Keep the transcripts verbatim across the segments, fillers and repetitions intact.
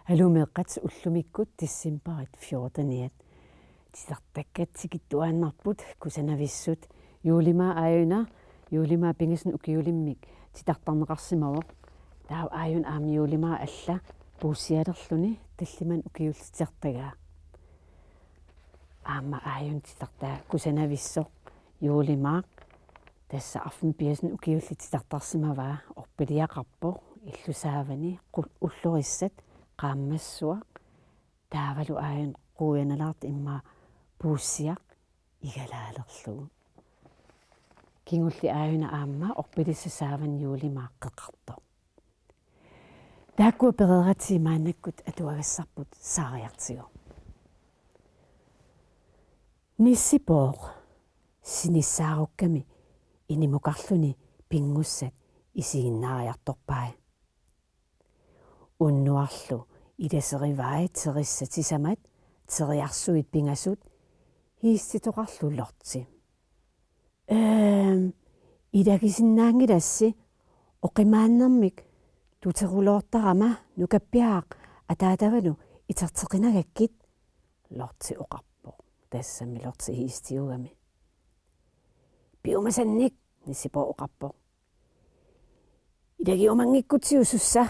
Aluu meeqqat, ullumikkut decembarip fjorteniat titartakkat tikittuaannarput kusanavissut. Juulimaaq aajuna, juulimaaq pingasunut ukiulimmik titartarneqarsimavoq. Taava aajuna aamma juulimaaq alla puussialerluni tallimanut ukiullit titartagaa. Aamma aajuna titartaa kusanavissoq juulimaaq. Tassa arfineq-pingasunut ukiullit titartarsimavaa, orpiliaqarpoq, illusaavani qul-, ullorissat qaammassuaq. Taavalu aajuna quianalaartoq immaqa puussiaq igalaalerlugu. Kingulleq aajuna aamma orpilissap saavani juulimaaq qeqartoq. Taakkua pereeratik maannakkut atuagassarput saariartigu. Nissipooq sinissaarukkami inimukarluni pinngussat isiginnaariartorpai. Unnuarlu ilaserivai Terissat sisamat teriarsuit pingasut hiistitoqarlu Lorti. Ehm, ilagisinnaanngilassi, oqimaannermik tuteruloortarama nukappiaraq ataatavanu iterteqinagakkit, Lorti oqarpoq. Tassami Lorti hiistiugami. Piumasannik, Nissipooq oqarpoq. Ilagiumanngikkutsigu sussa,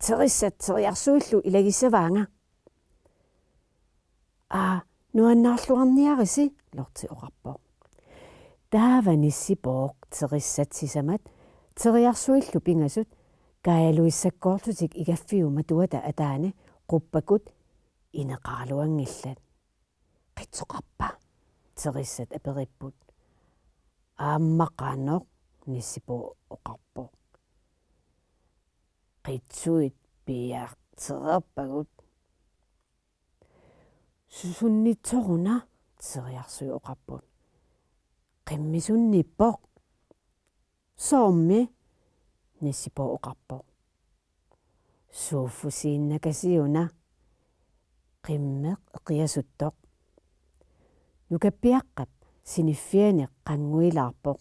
Terissat teriarsuillu ilagissavaanga. Aa, nuannaarluarniarisi, Lorti oqarpoq. Taava Nissipooq Terissat sisamat teriarsuillu pingasut kaajaluissakkoorlutik igaffiup matuata ataani quppakut ineqaraluanngillat. Qitsoqarpa? Terissat aperipput. Aamma qanoq, Nissipooq oqarpoq. Qitsuit piiartereerpagut. Susunnitsoruna? Teriarsuit oqarput. Qimmisunniippoq. Soormi? Nissipooq oqarpoq. Suuffusiinnakasiuna, qimmeq eqiasuttoq. Nukappiaqqap siniffiani qannguilaarpoq.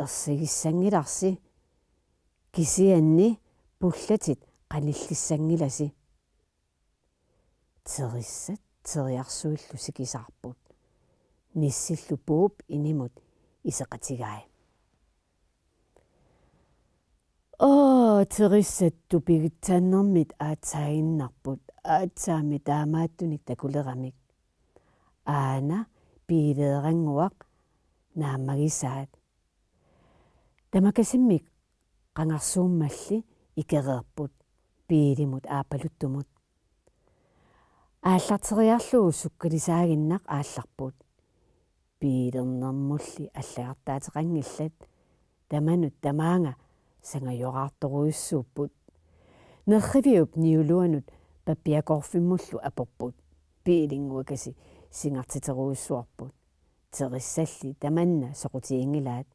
Ersigissanngilarsi, kisianni pullatit qanillissanngilasi. Terissat teriarsuillu sikisaarput. Nissillu puup inimut iseqatigai. Oo, Terissat tupigitsaannermit aatsaaginnarput, aatsaammi taamaattunik takuleramik. Aana Piileerannguaq naammagisaat. Tamakasimmik qangarsuummalli ikereerput Piilimut aappaluttumut. Aallarteriarlugu sukkalisaaginnaq aallarput. Piilernermulli allagartaateqanngillat, tamanut tamaanga sangajoraartorujussuupput. Nerriviup niuluanut pappiakoorfimmullu aporput. Piilinnguakasi singartiterujussuarput. Terissalli tamanna soqutiginngilaat.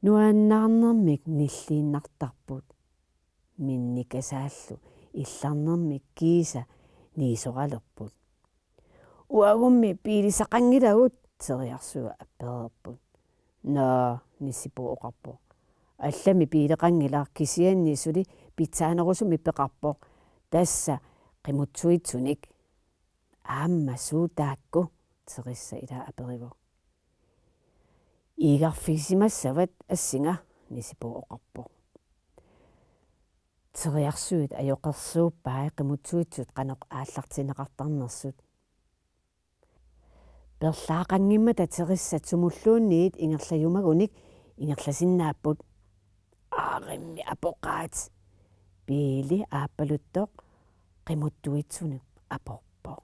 Nuannaarnermik nilliinnartarput. Minnikasaallu illarnermik kiisa niisoralerput. Uagummi piilisaqanngilagut, teriarsuit appereerput. Naa, Nissipooq oqarpoq. Allamik piileqanngilaq, kisianni suli pitsaanerusumik peqarpoq. Tassa qimuttuitsunik. Aamma suut taakku? Terissat ilaa aperivoq. Iigarfigisimassavat assinga, Nissipooq oqarpoq. Teriarsuit ajoqersuuppai qimuttuitsut qanoq aallartinneqartarnersut. Perlaaqanngimmata Terissat sumulluunniit ingerlajumagunik ingerlasinnaapput. Aarimmi apoqaat. Piili aappaluttoq qimuttuitsunik aporpoq.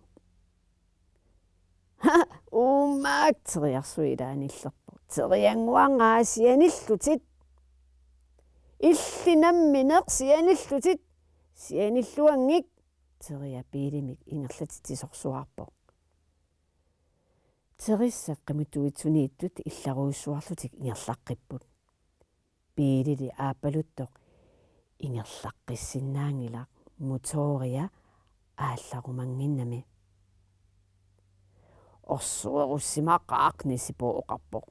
Ha, uumaak, teriarsuit ilaa nillerput. Teriannguangaa, sianillutit. Illit nammineq sianillutit. Sianilluanngik, teriaq Piilimik ingerlatitsisorsuarpoq. Terissat qimuttuitsuniittut illarujussuarlutik ingerlaqqipput. Piilili aappaluttoq ingerlaqqissinnaanngilaq, motoria aallarumannginnami. Orsuerussimaqaaq, Nissipooq oqarpoq.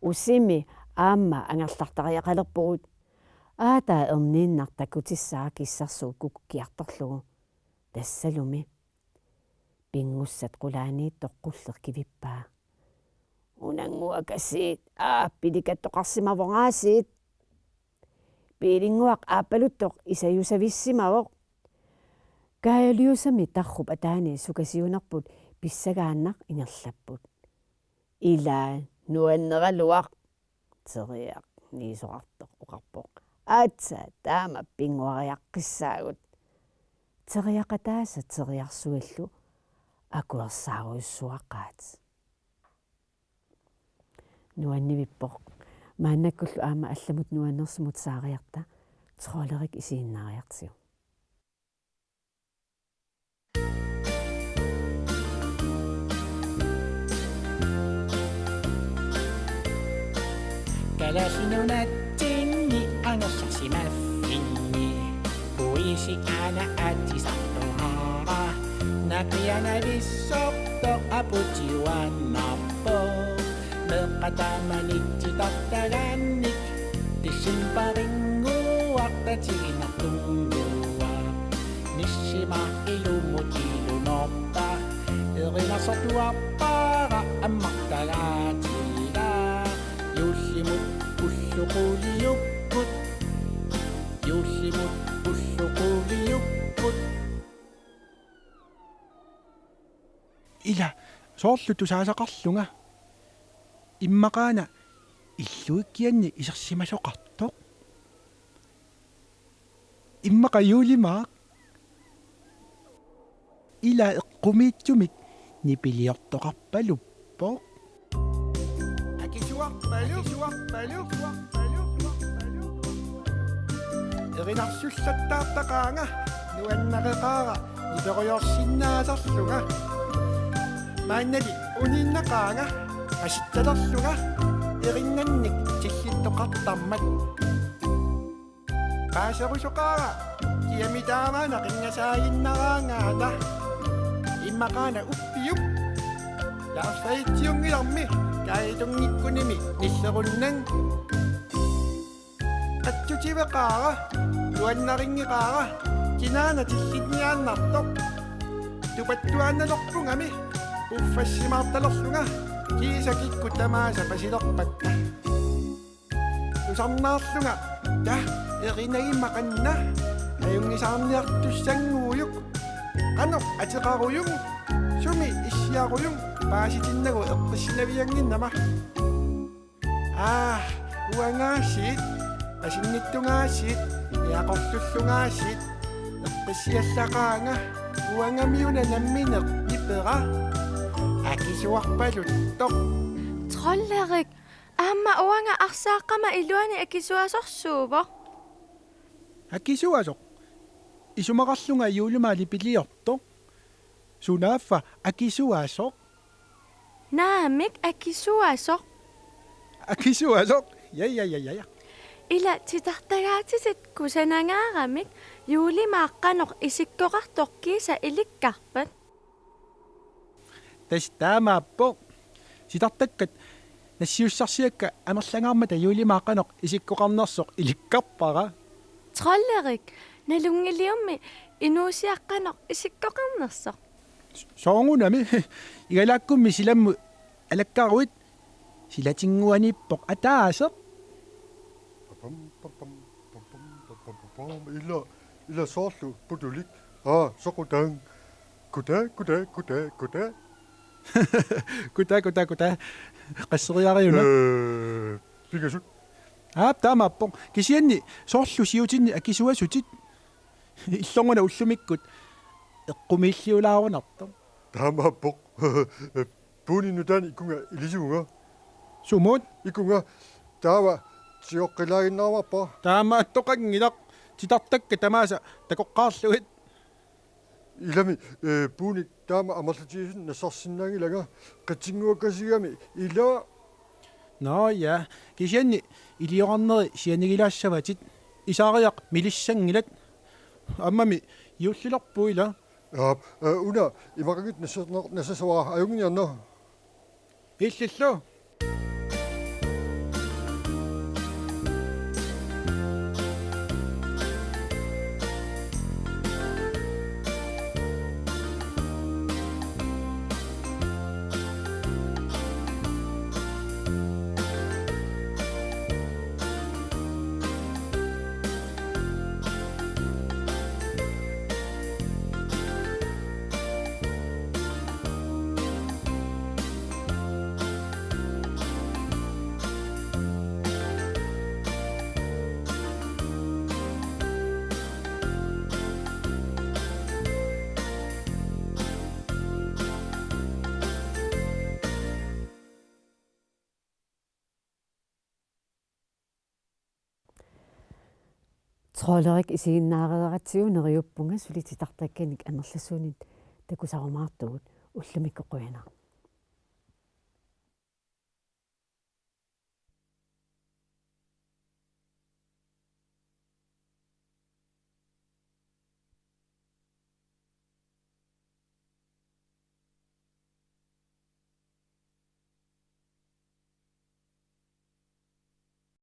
Usimi aamma angerlartariaqalerpugut. Aataa erniinnaq takutissaaq kissarsuup kukkiartorlugu. Tassalumi. Pinngussat qulaaniittoq qulleq kivippaa. Unannguakasiit, aa, pilikattoqarsimavoq aasiit. Piilinnguaq aappaluttoq isajusavissimavoq. Kaajaliusami tarrup ataani sukasiunerput pissagaannaq ingerlapput. Ilaa nuanneraluaq, Teriaq niisoqartoq oqarpoq. Aatsaat taama pinnguariaqqissaagut. Teriaqataasa teriarsuillu akuersaarujussuaqaat. Nuannivippoq. Maannakkullu aamma allamut nuannersumut saariarta, Trolderik isiginnaariartigu. Kalaallit Nunaatsinni angerlarsimaffinni puisi aana aatsisartuaraa, naqianavissortoq aputiuaannarpoq. Meeqqat taamani titartagaannik decembarinnguaq tatiginartunnguaq. Nissimaaq ilumut ilumoorpa, erinarsortuarpara ammartagaatiga. Juullimut ullut quliukkut, juullimut ullut quliukkut. Ila, soorlu tusaasaqarlunga. Immaqaana illuikkianni isersimasoqartoq. Immaqa juulimaaq. Ila eqqumiitsumik nipiliortoqarpaluppoq. Akisuarpalu, akisuarpalu, akisuarpalu. Erinarsullattaartaqaanga, nuannareqaara, niperujoorsinnaasarlunga. Maannali uniinnaqaanga, asitsalerlunga, erinnannik tillittoqartarmat. Paaserusoqaara, kiamitaaraana qinngasaaginnaraangaata. Immaqaana uppiup. Laarsagitsiunngilarmi, kaajatunngikkunimi nillerunnan. Qatsutiveqaara, nuannarinngeqaara, kinaana tillinniaannartoq. Tupattuaannalerpungami, uffassimaartalerlunga, kiisa kikkut tamaasa pasilerpakka. Tusarnaarlunga, ta, erinagimma qanna, ajunngisaarniartussannguujuk. Qanoq ateqarujung, sumi issiarujung, paasitinnagu eqqissinaviannginnama. Aa, uangaasiit, asinnittungaasiit, niaqorlullungaasiit, eqqissiallaqaanga, uangamiuna nammineq nipera, akisuarpaluttoq. Trolderik, aamma uanga arsaaqqama iluani akisuasorsuuvoq. Akisuasoq? Isumaqarlunga juulimaaq nipiliortoq. Sunaaffa akisuasoq? Naamik, akisuasoq. Akisuasoq? Ja, ja, ja, ja, ja. Ila titartagaatitit kusanangaaramik, juulimaaq qanoq isikkoqartoq kiisa ilikkarpat? Tassa taamaappoq. Titartakkat nassiussarsiakka amerlangaarmata juulimaaq qanoq isikkoqarnersoq ilikkarpara. Trolderik, nalunngiliummi inuusiaq qanoq isikkoqarnersoq? Soorunami, igalaakkummi silammut alakkaruit, silatinnguaniippoq ataaseq. Papam, papam, papam, papam, papam. Ila, ila soorlu putulik. Aa, soqutaang. Kutaa, kutaa, kutaa, kutaa. Kutaa, kutaa, kutaa. Qasseriarajuna. Ee, pingasut. Aap, taamaappoq. Kisianni soorlu siutinni akisuasutit. Illornguna ullumikkut eqqumiilliulaarunartoq. Taamaappoq. Puuni nutaani ikunga ilisivunga. Sumut? Ikunga taava tigooqqilaaginnarmaarpara. Taamaattoqanngilaq, titartakkat tamaasa takoqqaarlugit. Ilami, ee, puuni taama amerlatigisumik nassarsinnaanngilanga, qatsinnguakkasigami ila. Nå ja, kisianni iliorarneri sianigilaassavatit, isaariaq milissanngilat. Aammami juullilerpugut ila. Aap, ee, una imaqanngitsoq nassaner-, nassassavara, ajunnginiarna. Illillu. Eqqoolerikkut isiginnaareeratsigu neriuppunga, suli titartakkanik amerlasuunik takusarumaartugut. Ullumikkut qujanaq.